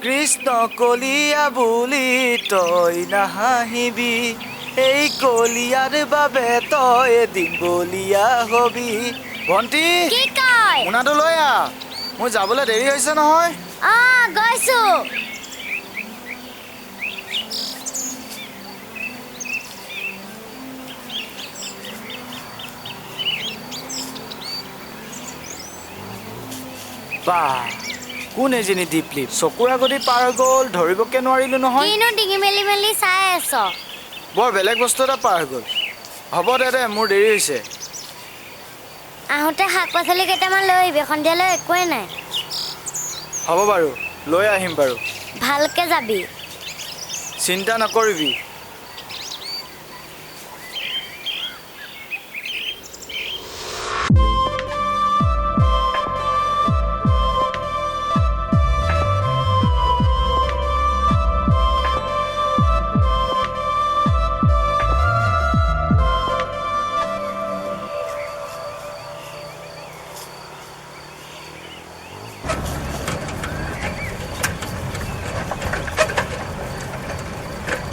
কৃষ্ণ কলীয়া বুলি তই নাহাঁহিবি, এই কলীয়াৰ বাবে তই এদিন বলীয়া হবি। ভণ্টি, কি কয়? মোনাটো লৈ আহ, মোৰ যাবলৈ দেৰি হৈছে নহয়। অ, গৈছো। বা, কোন এজনী দীপলিপ, চকুৰ আগদি পাৰ হৈ গ'ল, ধৰিবকে নোৱাৰিলো নহয়। কিনো ডিঙি মেলি মেলি চাই আছ? বৰ বেলেগ বস্তু এটা পাৰ হৈ গ'ল। হ'ব দে দে, মোৰ দেৰি হৈছে। আহোঁতে শাক পাচলি কেইটামান লৈ আহিবি, সন্ধিয়ালৈ একোৱেই নাই। হ'ব বাৰু, লৈ আহিম বাৰু। ভালকে যাবি। চিন্তা নকৰিবি।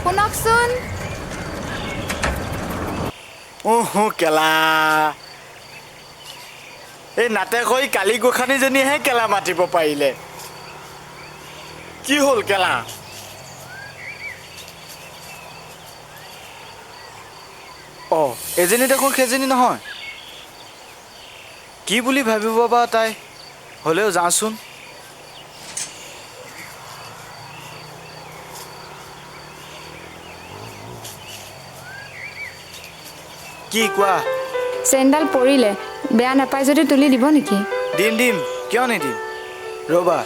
শুনকচোন। ওহো কেলা, এই নাতে হৈ কালী গোসানীজনীয়েহে কেলা মাতিব পাৰিলে। কি হ'ল কেলা? অ, এজনী দেখোন সেইজনী নহয়। কি বুলি ভাবিব বা তাই? হ'লেও যাওঁচোন। কি কোৱা? চেইনডাল পৰিলে, বেয়া নাপায় যদি তুলি দিব নেকি? দিম দিম, কিয় নিদিম, ৰ'বা।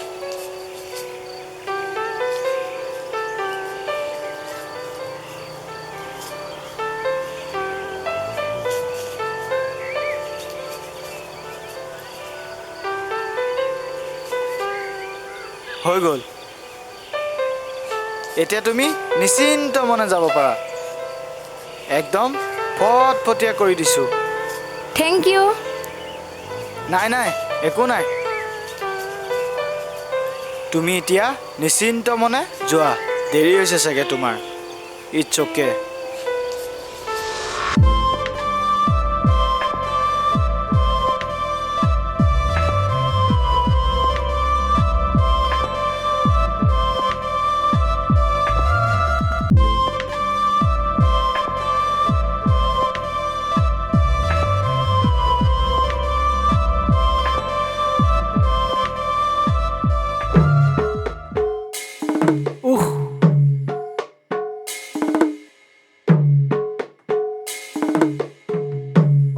হৈ গ'ল, এতিয়া তুমি নিশ্চিন্ত মনে যাব পাৰা। একদম ফটফটীয়া কৰি দিছোঁ। Thank you. নাই নাই, একো নাই। তুমি এতিয়া নিশ্চিন্ত মনে যোৱা, দেৰি হৈছে চাগে তোমাৰ। It's okay.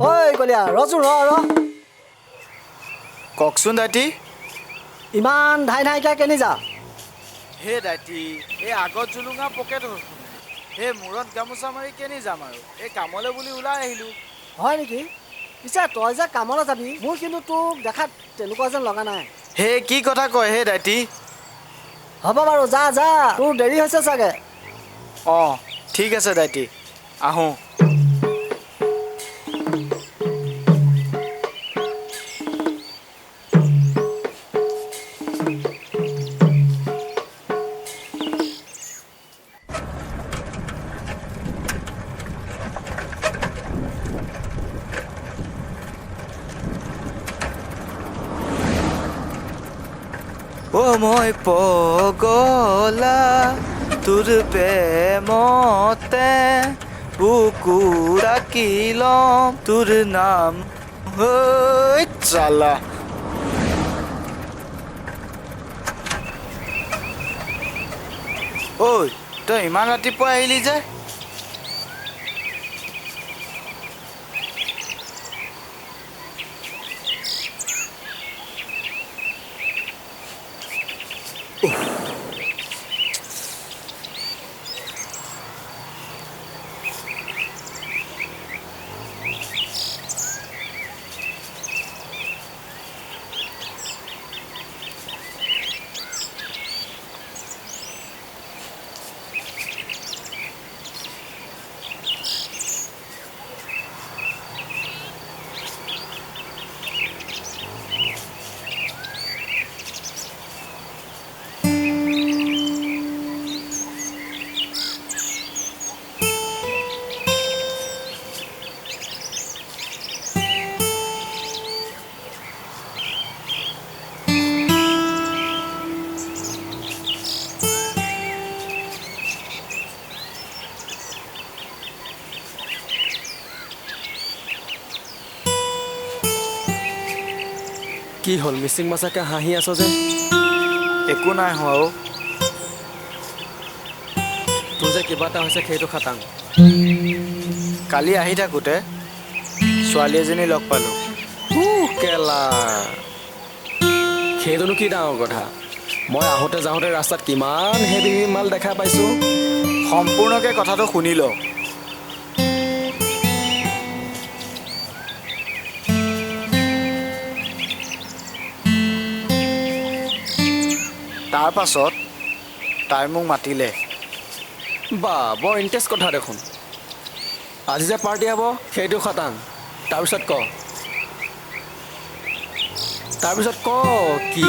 ঐ কলীয়া, ৰচোন, ৰ ৰ। কওকচোন দাইটি। ইমান ধাই ধাইকে কেনি যা? হে দাইটি, এই আগত জুলুঙা পকেট হ'ল, সেই মূৰত গামোচা মাৰি কেনি যাম আৰু, এই কামলৈ বুলি ওলাই আহিলোঁ। হয় নেকি? পিছে তই যে কামলৈ যাবি, মোৰ কিন্তু তোক দেখাত তেনেকুৱা যেন লগা নাই। হে কি কথা কয় হে দাইটি? হ'ব বাৰু, যা যা, তোৰ দেৰি হৈছে চাগে। অঁ ঠিক আছে দাইটি, আহোঁ। অ মই পগলা তোৰ প্ৰেমতে, বুকু ৰাখি ল'ম তোৰ নাম হৈ চালা। ঐ তই ইমান ৰাতিপুৱা আহিলি যে? কি হ'ল মিচিং মাছাকে হাঁহি আছ যে? একো নাই হোৱা অ'। তোৰ যে কিবা এটা হৈছে সেইটো খাটাং। কালি আহি থাকোঁতে ছোৱালী এজনী লগ পালোঁ। কেলা, সেইটোনো কি ডাঙৰ কথা? মই আহোঁতে যাওঁতে ৰাস্তাত কিমান হেভি মাল দেখা পাইছোঁ। সম্পূৰ্ণকৈ কথাটো শুনি ল। তাৰ পাছত তাই মোক মাতিলে। বা, বৰ ইণ্টাৰেষ্ট কথা দেখোন। আজি যে পাৰ্টি হ'ব সেইটো খাটাং। তাৰপিছত ক, তাৰপিছত ক কি?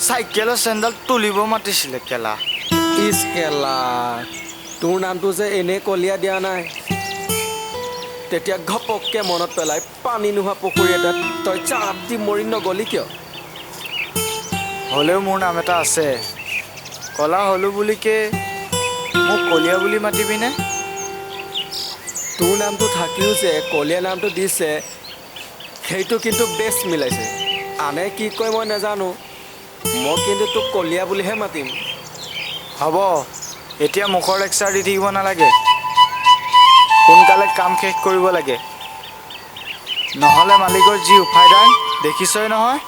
চাইকেলৰ চেণ্ডেল তুলিব মাতিছিলে কেলা। ইচ কেলা, তোৰ নামটো যে এনেই কলীয়া দিয়া নাই। তেতিয়া ঘপককৈ মনত পেলাই পানী নোহোৱা পুখুৰী এটাত তই জাপ দি মৰি নগলি কিয়? হ'লেও মোৰ নাম এটা আছে। কলা হ'লো বুলিকে মোক কলীয়া বুলি মাতিবিনে? তোৰ নামটো থাকিও যে কলীয়া নামটো দিছে সেইটো কিন্তু বেছ মিলাইছে। আনে কি কয় মই নাজানো, মই কিন্তু তোক কলীয়া বুলিহে মাতিম। হ'ব, এতিয়া মুখৰ লেকচাৰ দি থাকিব নালাগে। সোনকালে কাম শেষ কৰিব লাগে, নহ'লে মালিকৰ যি উফাইদাং দেখিছই নহয়।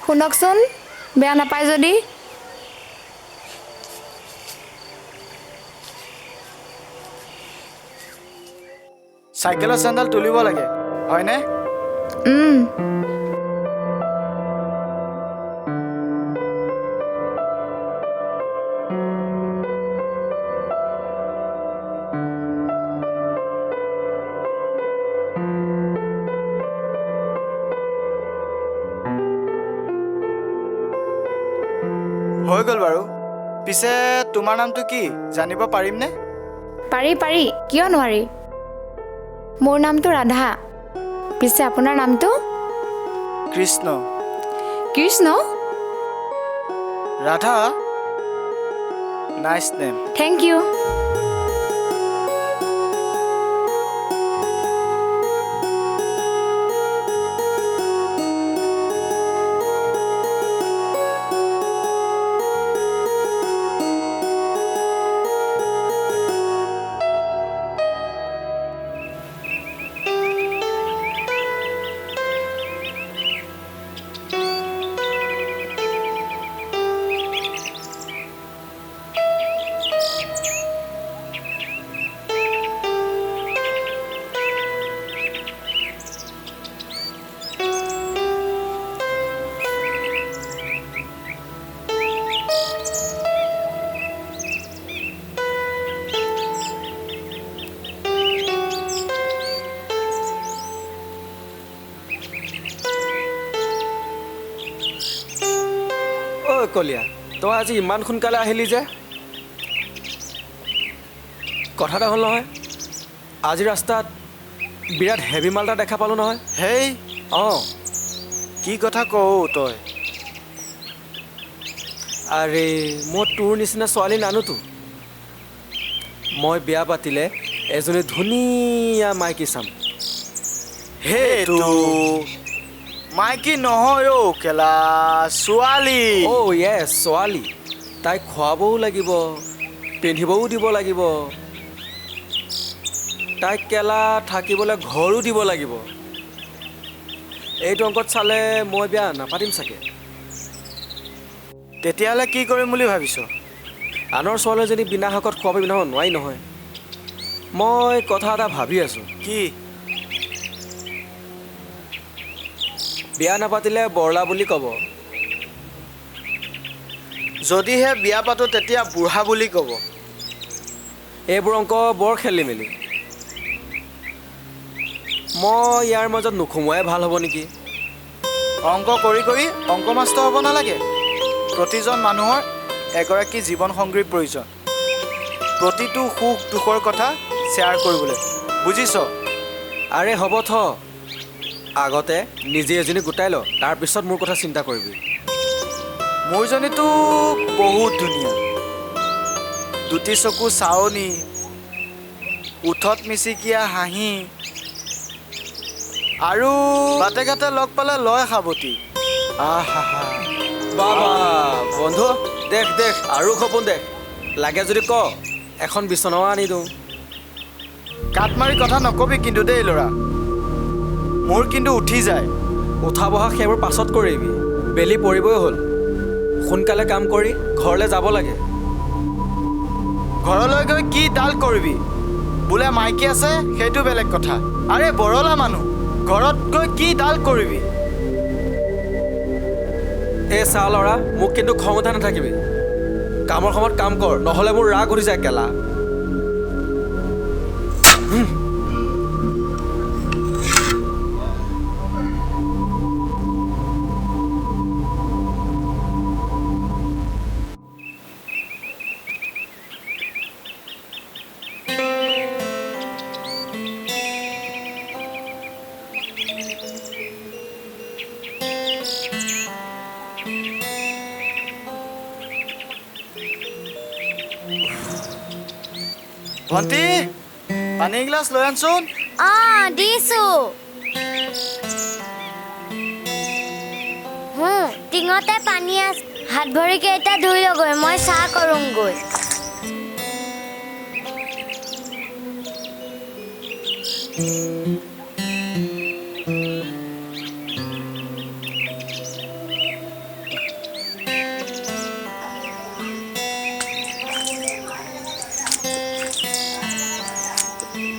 শুনকচোন, বেয়া নাপায় যদি। চাইকেলৰ চেণ্ডেল তুলিব লাগে হয়নে? হৈ গ'ল বাৰু। পিছে তোমাৰ নামটো কি জানিব পাৰিমনে? পাৰি পাৰি, কিয় নোৱাৰি। মোৰ নামটো ৰাধা। পিছে আপোনাৰ নামটো? Krishna. Krishna? Radha, nice name. Thank you. ঐ কলীয়া, তই আজি ইমান সোনকালে আহিলি যে? কথা এটা হ'ল নহয়, আজি ৰাস্তাত বিৰাট হেভি মাল এটা দেখা পালোঁ নহয়। হেই, অঁ, কি কথা কওঁ তই? আৰে মই তোৰ নিচিনা ছোৱালী নানোতো। মই বিয়া পাতিলে এজনী ধুনীয়া মাইকী চাম। সেইটো মাইকী নহয় অ' কেলা, ছোৱালী। অ' য়েছ, ছোৱালী। তাইক খুৱাবও লাগিব, পিন্ধিবও দিব লাগিব, তাইক কেলা থাকিবলৈ ঘৰো দিব লাগিব। এইটো অংকত চালে মই বিয়া নাপাতিম চাগে। তেতিয়াহ'লে কি কৰিম বুলি ভাবিছ? আনৰ ছোৱালীজনী বিনা শাকত খুৱাব পিন্ধাব নোৱাৰি নহয়। মই কথা এটা ভাবি আছোঁ। কি? বিয়া নাপাতিলে বৰলা বুলি ক'ব। যদিহে বিয়া পাতো তেতিয়া বুঢ়া বুলি ক'ব। এইবোৰ অংক বৰ খেলি মেলি। মই ইয়াৰ মাজত নোসোমোৱাই ভাল হ'ব নেকি? অংক কৰি কৰি অংক মাষ্টৰ হ'ব নালাগে। প্ৰতিজন মানুহৰ এগৰাকী জীৱন সংগীৰ প্ৰয়োজন, প্ৰতিটো সুখ দুখৰ কথা শ্বেয়াৰ কৰিবলৈ, বুজিছ? আৰে হ'ব থ, আগতে নিজে এজনী গোটাই ল, তাৰপিছত মোৰ কথা চিন্তা কৰিবি। মোৰজনীতো বহুত ধুনীয়া, দুটি চকু চাৱনি, ওঠত মিচিকীয়া হাঁহি, আৰু বাটে ঘাটে লগ পালে লয় সাৱটি। আহা বাবা বন্ধু, দেখ দেখ আৰু সপোন দেখ। লাগে যদি ক, এখন বিচনাও আনি দিওঁ। কাট মাৰি কথা নকবি কিন্তু দেই ল'ৰা, মোৰ কিন্তু উঠি যায়। উঠা বহা সেইবোৰ পাছত কৰিবি, বেলি পৰিবই হ'ল। সোনকালে কাম কৰি ঘৰলৈ যাব লাগে। ঘৰলৈ গৈ কি ডাল কৰিবি? বোলে মাইকী আছে সেইটো বেলেগ কথা, আৰে বৰলা মানুহ, ঘৰত গৈ কি ডাল কৰিবি? এই চা ল'ৰা, মোক কিন্তু খং উঠা নাথাকিবি। কামৰ সময়ত কাম কৰ, নহ'লে মোৰ ৰাগ উঠি যায় কেলা। ভণ্টি, পানী এগিলাচ লৈ আনচোন। অঁ দিছো। টিঙতে পানী আছে, হাত ভৰি কেইটা ধুই লগৈ, মই চাহ কৰোঁগৈ।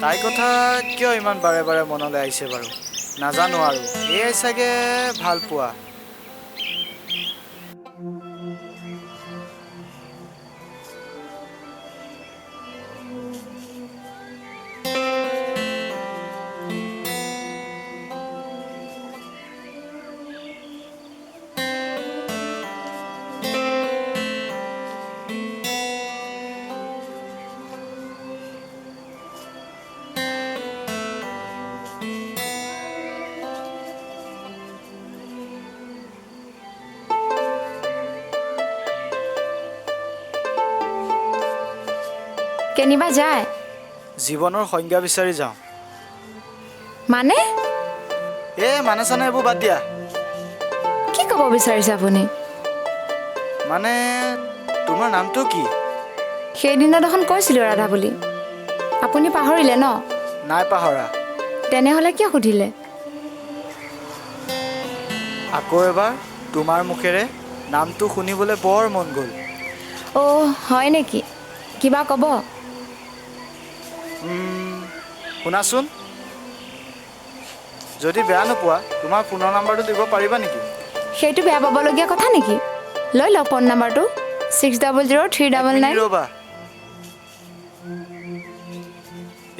তাইৰ কথা কিয় ইমান বাৰে বাৰে মনলৈ আহিছে বাৰু নাজানো আৰু। এয়াই চাগে ভাল পোৱা। কেনিবা যায়? জীৱনৰ সংজ্ঞা বিচাৰি যাওঁ। মানে? এ মানে চানে এইবোৰ বাদ দিয়া। কি ক'ব বিচাৰিছে আপুনি? মানে তোমাৰ নামটো কি? সেইদিনা দেখোন কৈছিলোঁ ৰাধা বুলি, আপুনি পাহৰিলে ন? নাই পাহৰা। তেনেহ'লে কিয় সুধিলে? আকৌ এবাৰ তোমাৰ মুখেৰে নামটো শুনিবলৈ বৰ মন গ'ল। অ' হয় নেকি? কিবা ক'ব? শুনাচোন, যদি বেয়া নোপোৱা তোমাৰ ফোনৰ নাম্বাৰটো দিব পাৰিবা নেকি? সেইটো বেয়া পাবলগীয়া কথা নেকি? লৈ লওক ফোন নাম্বাৰটো, 6003 399। ৰ'বা,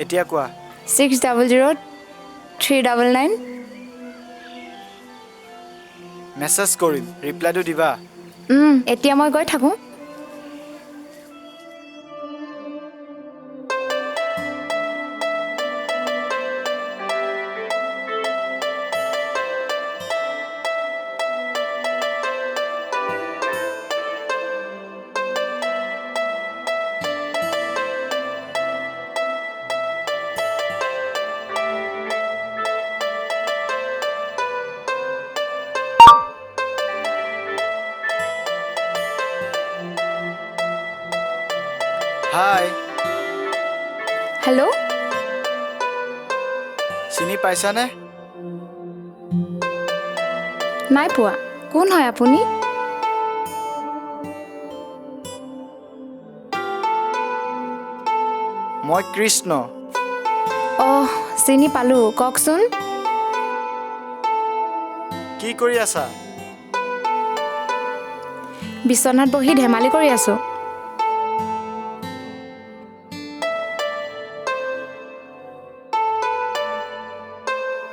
এতিয়া কোৱা। 600 399। মেছেজ কৰিম, ৰিপ্লাইটো দিবা। এতিয়া মই গৈ থাকোঁ। হাই। হেল্ল'। চিনি পাইছানে? নাই পোৱা, কোন হয় আপুনি? মই কৃষ্ণ। অহ, চিনি পালোঁ, কওকচোন। কি কৰি আছা? বিচনাত বহি ধেমালি কৰি আছোঁ।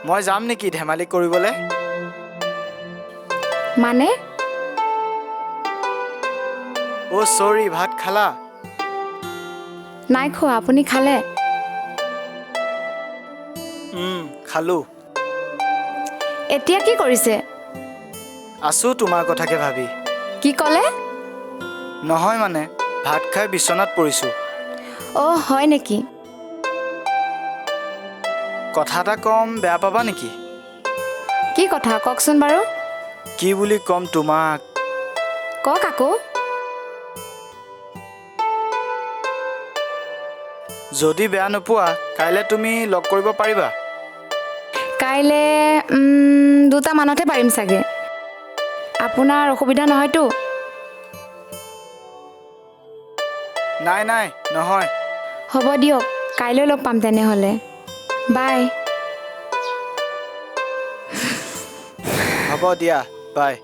মই যাম নেকি ধেমালি কৰিবলৈ? মানে? অ' চৰি, ভাত খালা? নাই খোৱা, আপুনি খালে? খালোঁ। এতিয়া কি কৰিছে? আছোঁ তোমাৰ কথাকে ভাবি। কি ক'লে? নহয় মানে, ভাত খাই বিচনাত পৰিছোঁ। অ' হয় নেকি? কথা এটা ক'ম, বেয়া পাবা নেকি? কি কথা, কওকচোন বাৰু। কি বুলি ক'ম তোমাক? কওক আকৌ। যদি বেয়া নোপোৱা, কাইলৈ তুমি লগ কৰিব পাৰিবা? কাইলৈ 2টামানতহে পাৰিম চাগে। আপোনাৰ অসুবিধা নহয়তো? নাই নাই, নহয়। হ'ব দিয়ক, কাইলৈ লগ পাম তেনেহ'লে। বাই। হ'ব দিয়া, বাই।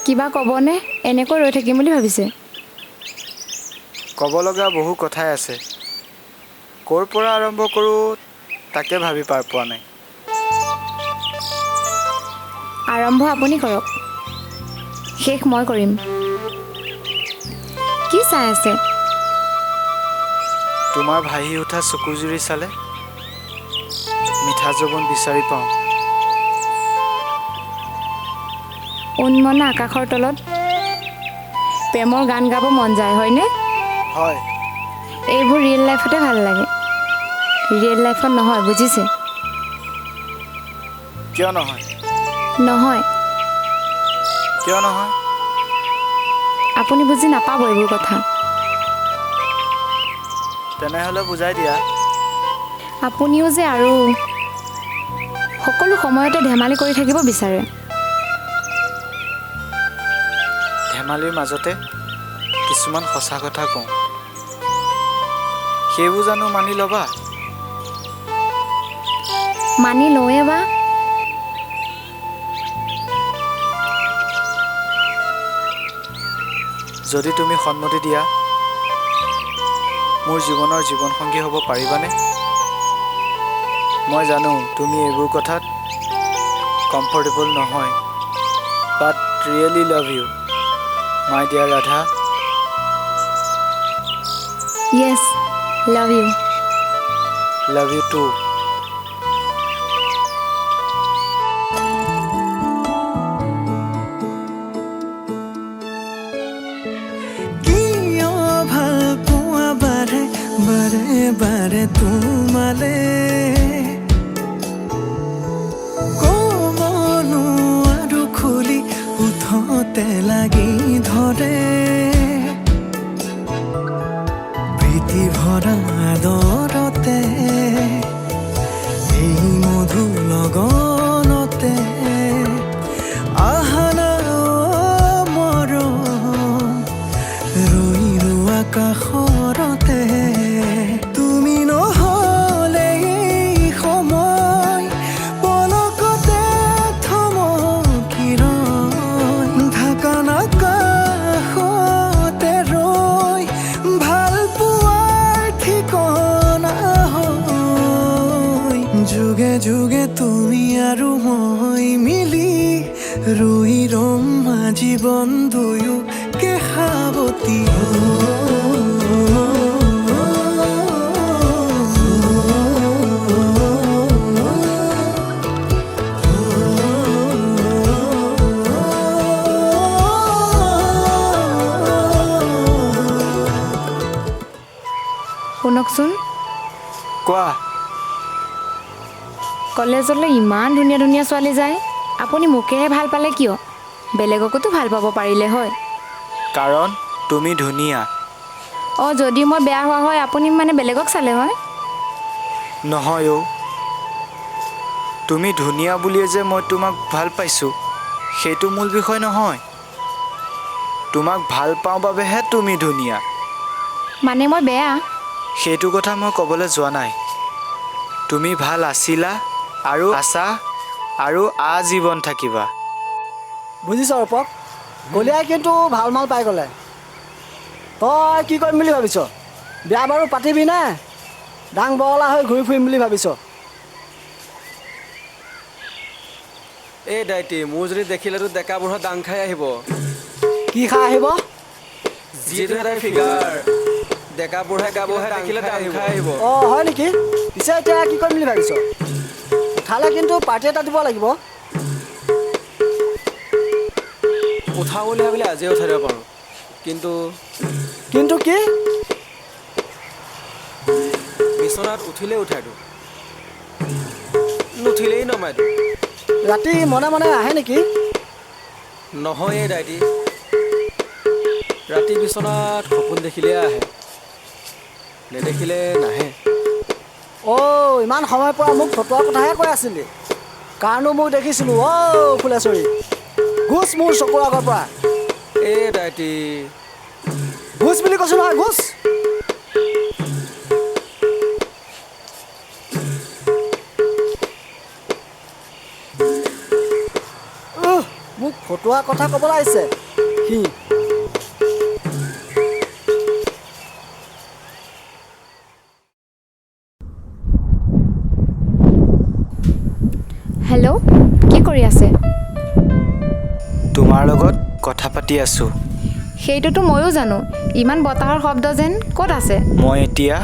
কিবা ক'বনে? এনেকৈ ৰৈ থাকিম বুলি ভাবিছে? ক'ব লগা বহু কথাই আছে, ক'ৰ পৰা আৰম্ভ কৰোঁ তাকে ভাবি পাৰ পোৱা নাই। আৰম্ভ আপুনি কৰক, শেষ মই কৰিম। কি চাই আছে? তোমাৰ ভাহি উঠা চকুজুৰি চালে মিঠা যৌৱন বিচাৰি পাওঁ। উন্মনা আকাশৰ তলত প্ৰেমৰ গান গাব মন যায়, হয়নে? হয়। এইবোৰ ৰিয়েল লাইফতে ভাল লাগে, ৰিয়েল লাইফত নহয়, বুজিছে? কিয় নহয়? নহয়। কিয় নহয়? আপুনি বুজি নাপাব এইবোৰ কথা। তেনেহ'লে বুজাই দিয়া। আপুনিও যে আৰু সকলো সময়তে ধেমালি কৰি থাকিব বিচাৰে। ধেমালিৰ মাজতে কিছুমান সঁচা কথা কওঁ, সেইবোৰ জানো মানি ল'বা? মানি লওঁৱে বা। যদি তুমি সন্মতি দিয়া, মোৰ জীৱনৰ জীৱনসংগী হ'ব পাৰিবানে? মই জানো তুমি এইবোৰ কথাত কমফৰ্টেবল নহয়, but really love you my dear Radha. Yes, love you. Love you too. কিয় ভাল পোৱা বাৰে বাৰে বাৰে তোমালে, ক'ব নোৱাৰো খুলি উঠতে লাগি ধৰে, প্ৰীতি ভৰা আদৰতে এই মধু লগনতে। ৰৈ ৰম আজীৱন দুয়ো কেশাৱতী। শুনকচোন। কোৱা। কলেজলৈ ইমান ধুনীয়া ধুনীয়া ছোৱালী যায়, আপুনি মোকেহে ভাল পালে কিয়? বেলেগকোতো ভাল পাব পাৰিলে হয়। কাৰণ তুমি ধুনীয়া। অঁ, যদি মই বেয়া হোৱা হয় আপুনি মানে বেলেগক চালে হয়? নহয় অ', তুমি ধুনীয়া বুলিয়ে যে মই তোমাক ভাল পাইছোঁ সেইটো মূল বিষয় নহয়। তোমাক ভাল পাওঁ বাবেহে তুমি ধুনীয়া। মানে মই বেয়া? সেইটো কথা মই ক'বলৈ যোৱা নাই। তুমি ভাল আছিলা আৰু আছা আৰু আজীৱন থাকিবা। বুজিছ ৰূপক, কলিয়াই কিন্তু ভাল মাল পাই গ'লে। তই কি কৰিম বুলি ভাবিছ? বিয়া বাৰু পাতিবি নে ডাং বৰলা হৈ ঘূৰি ফুৰিম বুলি ভাবিছ? এই দাইটি, মোৰ যদি দেখিলেতো ডেকা বুঢ়া ডাং খাই আহিব। কি খাই আহিব? যিটো এটা ফিগাৰ, ডেকা বুঢ়াই গাবহে দেখিলে ডাং খাই আহিব। অঁ হয় নেকি? পিছে এতিয়া কি কৰিম বুলি ভাবিছ? উঠালে কিন্তু পাৰ্টি এটা দিব লাগিব। উঠাওঁ বুলি ভাবিলে আজিয়ে উঠাই দিব পাৰোঁ, কিন্তু কিন্তু কি? বিচনাত উঠিলেই উঠাই দিওঁ, নুঠিলেই নমাই দিওঁ। ৰাতি মনে মনে আহে নেকি? নহয় এই দাইটি, ৰাতি বিচনাত সপোন দেখিলে আহে, নেদেখিলে নাহে। অ' ইমান সময়ৰ পৰা মোক ফটোৱাৰ কথাহে কৈ আছিলি, কাৰণো মোক দেখিছিলোঁ। অ' ফুলেশ্বৰী, গুচ মোৰ চকুৰ আগৰ পৰা। এই দাইটি, গুচ বুলি কৈছোঁ নহয়, গুচ। মোক ফটোৱা কথা ক'বলৈ আহিছে সি। হেল্ল', কি কৰি আছে? তোমাৰ লগত কথা পাতি আছোঁ। সেইটোতো ময়ো জানো। ইমান বতাহৰ শব্দ যেন, ক'ত আছে? মই এতিয়া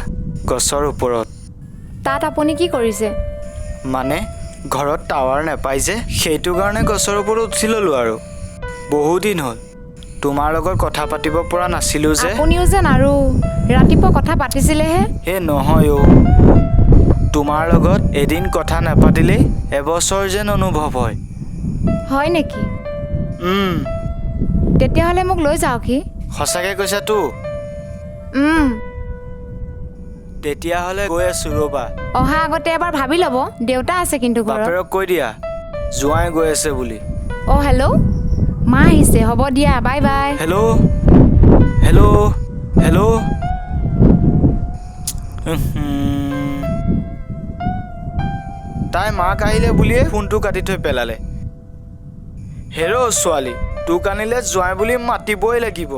গছৰ ওপৰত। তাত আপুনি কি কৰিছে? মানে ঘৰত টাৱাৰ নাপায় যে, সেইটো কাৰণে গছৰ ওপৰত উঠি ল'লোঁ। আৰু বহুদিন হ'ল তোমাৰ লগত কথা পাতিব পৰা নাছিলোঁ যে। আপুনিও যেন আৰু ৰাতিপুৱা কথা পাতিছিলেহে। হে নহয় অ', তোমাৰ লগত এদিন কথা নাপাতিলেই এবছৰ যেন অনুভৱ হয়। হয় নেকি? তেতিয়াহ'লে মোক লৈ যাওকহি। সঁচাকৈ কৈছাতো? তেতিয়াহ'লে গৈ আছোঁ ৰ'বা। অহা আগতে এবাৰ ভাবি ল'ব, দেউতা আছে কিন্তু ঘৰত। বাপেৰক কৈ দিয়া জোঁৱাই গৈ আছে বুলি। অঁ হেল্ল', মা আহিছে, হ'ব দিয়া, bye bye. Hello hello hello. তাই মাক আহিলে বুলিয়ে ফোনটো কাটি থৈ পেলালে। হেৰ' ছোৱালী, তোক আনিলে জোঁৱাই বুলি মাতিবই লাগিব।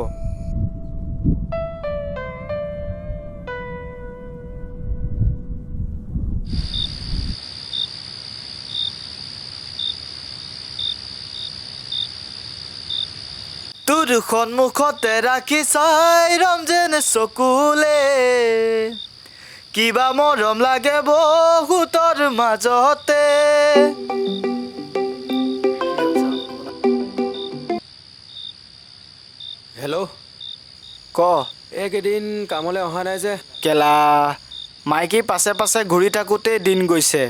তোৰ সন্মুখতে ৰাখি চাই ৰম যেন চকুলে, কিবা মৰম লাগে বহুতৰ মাজতে। হেল্ল' ক। এইকেইদিন কামলৈ অহা নাই যে? কেলা, মাইকী পাছে পাছে ঘূৰি থাকোঁতেই দিন গৈছে।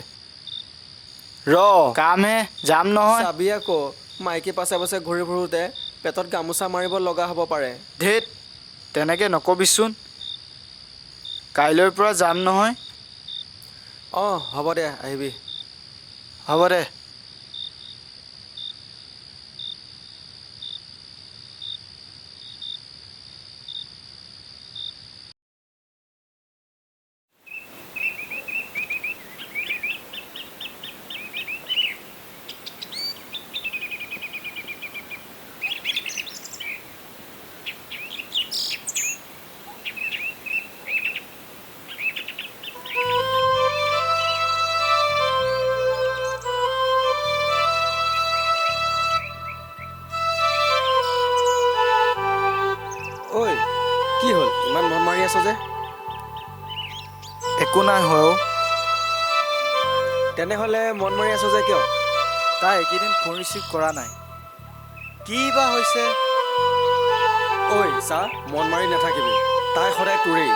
ৰ, কামহে, যাম নহয়। চাবি আকৌ, মাইকী পাছে পাছে ঘূৰি ফুৰোঁতে পেটত গামোচা মাৰিব লগা হ'ব পাৰে। ধেত, তেনেকৈ নকবিচোন। কাইলৈৰ পৰা যাম নহয়। অঁ হ'ব দে, আহিবি। হ'ব দে। আছ যে? একো নাই হোৱা অ'। তেনেহ'লে মন মাৰি আছ যে কিয়? তাই এইকেইদিন ফোন ৰিচিভ কৰা নাই, কি বা হৈছে। ঐ চা, মন মাৰি নাথাকিবি, তাই সদায় তোৰেই।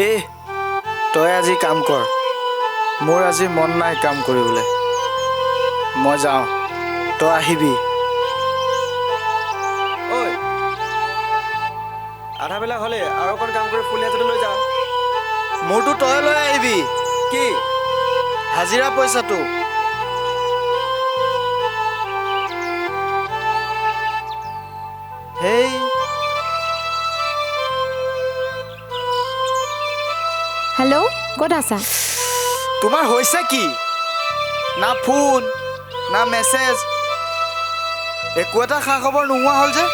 এই তই আজি কাম কৰ, মোৰ আজি মন নাই কাম কৰিবলৈ। মই যাওঁ, তই আহিবি। ঐ আধা বেলা হ'লে আৰু অকণ কাম কৰি ফুলি হাজোটো লৈ যা। মোৰতো তই লৈ আহিবি। কি? হাজিৰা পইচাটো। হেই হেল্ল', ক'ত আছা? তোমাৰ হৈছে কি? না ফোন না মেছেজ, একো এটা খা খবৰ নোহোৱা হ'ল যে।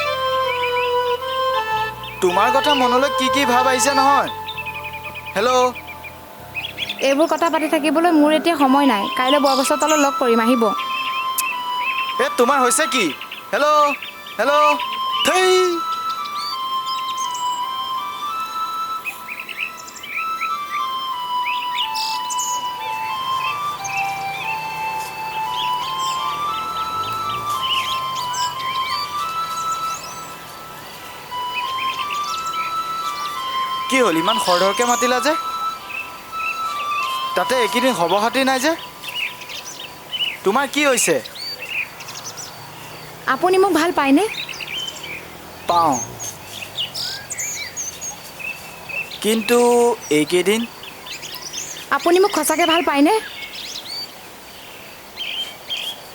তোমাৰ কথা মনলৈ কি কি ভাৱ আহিছে নহয়। হেল্ল', এইবোৰ কথা পাতি থাকিবলৈ মোৰ এতিয়া সময় নাই। কাইলৈ বৰগছৰ তলত লগ কৰিম, আহিব। এই তোমাৰ হৈছে কি? হেল্ল' হেল্ল', থেই। কি হ'ল ইমান খৰধৰকৈ মাতিলা যে? তাতে এইকেইদিন খবৰ খাতি নাই যে। তোমাৰ কি হৈছে? আপুনি মোক ভাল পায়নে? পাওঁ, কিন্তু এইকেইদিন। আপুনি মোক সঁচাকৈ ভাল পায়নে?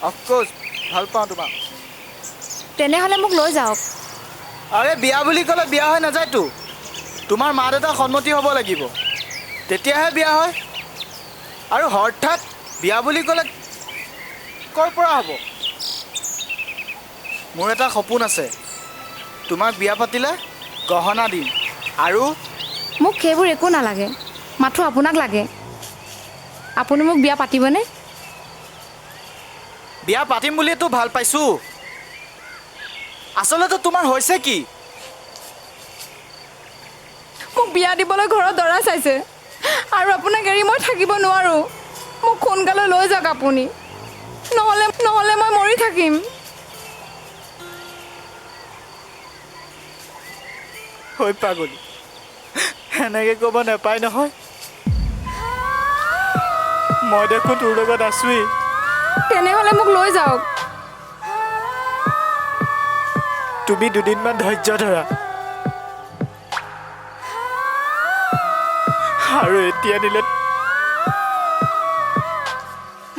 অফক'ৰ্ছ ভাল পাওঁ তোমাক। তেনেহ'লে মোক লৈ যাওক। আৰে বিয়া বুলি ক'লে বিয়া হৈ নাযায়তো, তোমাৰ মা দেউতাৰ সন্মতি হ'ব লাগিব, তেতিয়াহে বিয়া হয়। আৰু হঠাৎ বিয়া বুলি ক'লে ক'ৰ পৰা হ'ব? মোৰ এটা সপোন আছে, তোমাক বিয়া পাতিলে গহনা দিম। আৰু মোক সেইবোৰ একো নালাগে, মাথো আপোনাক লাগে। আপুনি মোক বিয়া পাতিবনে? বিয়া পাতিম বুলিয়েতো ভাল পাইছোঁ। আচলতে তোমাৰ হৈছে কি? মোক বিয়া দিবলৈ ঘৰত দৰা চাইছে আৰু আপোনাক এৰি মই থাকিব নোৱাৰোঁ। মোক সোনকালে লৈ যাওক আপুনি, নহ'লে মই মৰি থাকিম। হৈ পাগলী, এনেকৈ ক'ব নাপায় নহয়। মই দেখোন তোৰ লগত আছোৱেই। তেনেহ'লে মোক লৈ যাওক। তুমি দুদিনমান ধৈৰ্য ধৰা। আৰু এতিয়া দিলে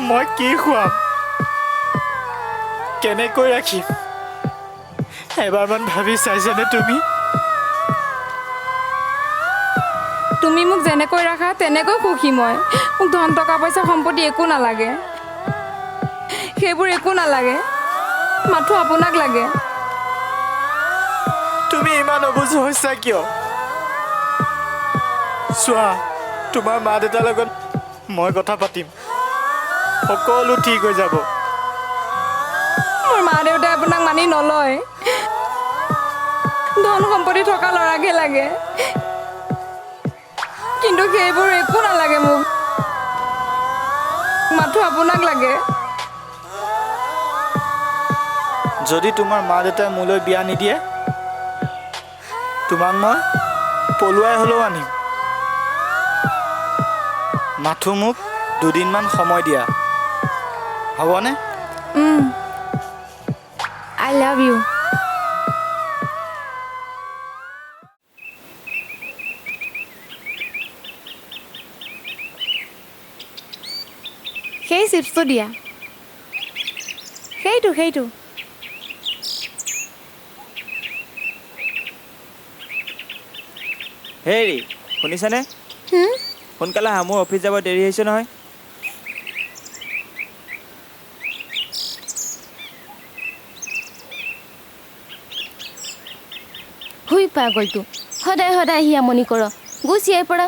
মই কি খুৱাম, কেনেকৈ ৰাখিম, এবাৰমান ভাবি চাইছানে তুমি? তুমি মোক যেনেকৈ ৰাখা তেনেকৈ সুখী মই। মোক ধন টকা পইচা সম্পত্তি একো নালাগে, সেইবোৰ একো নালাগে, মাথো আপোনাক লাগে। তুমি ইমান অবুজ হৈছা কিয়? চোৱা, তোমাৰ মা দেউতাৰ লগত মই কথা পাতিম, সকলো ঠিক হৈ যাব। মোৰ মা দেউতাই আপোনাক মানি নলয়, ধন সম্পত্তি থকা ল'ৰাকহে লাগে। কিন্তু সেইবোৰ একো নালাগে মোক, মাথো আপোনাক লাগে। যদি তোমাৰ মা দেউতাই মোলৈ বিয়া নিদিয়ে, তোমাক মই পলুৱাই হ'লেও আনিম। মাথো মোক দুদিনমান সময় দিয়া, হ'বনে? I love you. সেই চিপছটো দিয়া, সেইটো সেইটো। হেৰি শুনিছানে? সোনকালে আহা, মোৰ অফিচ যাব দেৰি হৈছে নহয়। হুই পাগলটো, সদায় সদায় আহি আমনি কৰ, গুচি ইয়াৰ পৰা।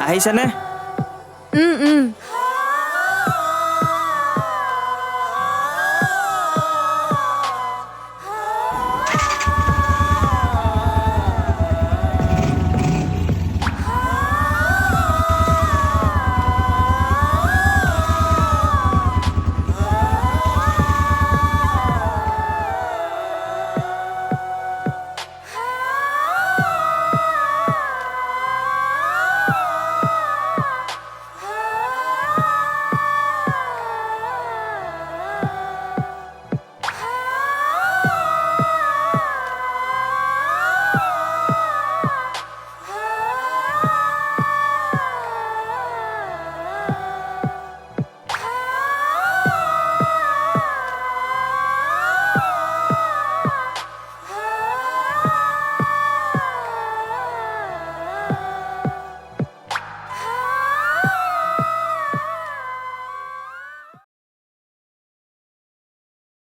আহিছেনে? উম, উম।